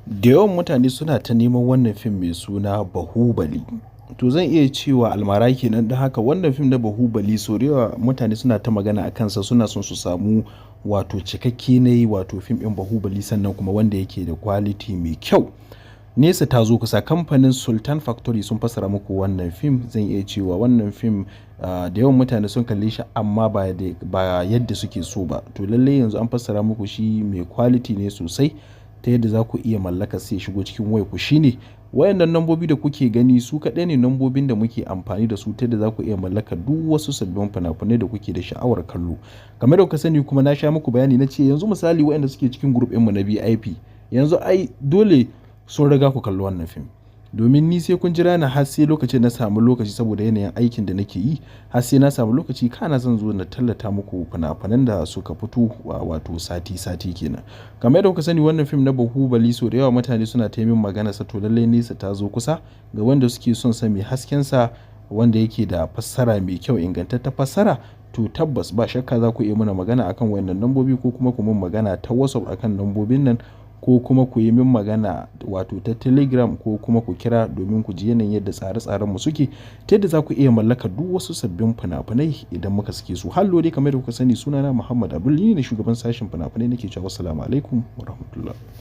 Da yawan mutane suna ta neman wannan fim mai suna Bahubali. To zan iya cewa almara kenan, don haka wannan fim na Bahubali sau da yawa mutane suna ta magana a kansa, suna son su samu wato cikakke na yi wato fim ɗin Bahubali, sannan kuma wanda yake da quality mai kyau. Nesa ta zo kusa, kamfanin Sultan Factory sun fassara muku wannan fim. Zan iya cewa wannan fim da yawan mutane sun kalle shi amma ba yadda suke so ba. To lallai yanzu an fassara muku shi mai quality ne sosai ta yadda za ku iya mallaka sai shigo cikin wayarku. Shine wayannan lambobi da kuke gani, su kaɗai ne lambobin da muke amfani da su ta yadda za ku iya mallaka duk wasu sabbin fina-finai da kuke da sha'awar kallo. Kamar da kuka sani kuma, na sha muku bayani, na ce yanzu misali wayanda suke cikin group ɗinmu na VIP yanzu ai dole sun riga ku kalli wannan fim. Domin ni sai kun jira ni har sai lokacin na samu lokaci, saboda yanayin aikin da nake yi, har sai na samu lokaci kana zan zo na tallata muku fina-finan da suka fito, wato sati sati kenan. Kamar yadda kuka sani, wannan fim na Bahubali sau da yawa mutane suna ta yi min magana sa. To lallai nesa ta zo kusa ga wanda suke son sa mai hasken sa, wanda yake da fassara mai kyau, ingantattar fassara. To tabbas ba shakka za ku iya mana magana akan wayannan lambobi, ko kuma ku mun magana ta WhatsApp akan lambobin nan, ko kuma ku yi min magana wato ta Telegram, ko kuma ku kira domin ku ji yanayin yadda tsare-tsarenmu suke ta yadda za ku iya mallaka duk wasu sabbin fina-finai idan muka sake su. Hallo dai, kamar yadda kuka sani, sunana Muhammad Abdul, ni ne shugaban sashen fina-finai, nake cewa assalamu alaikum wa rahmatullah.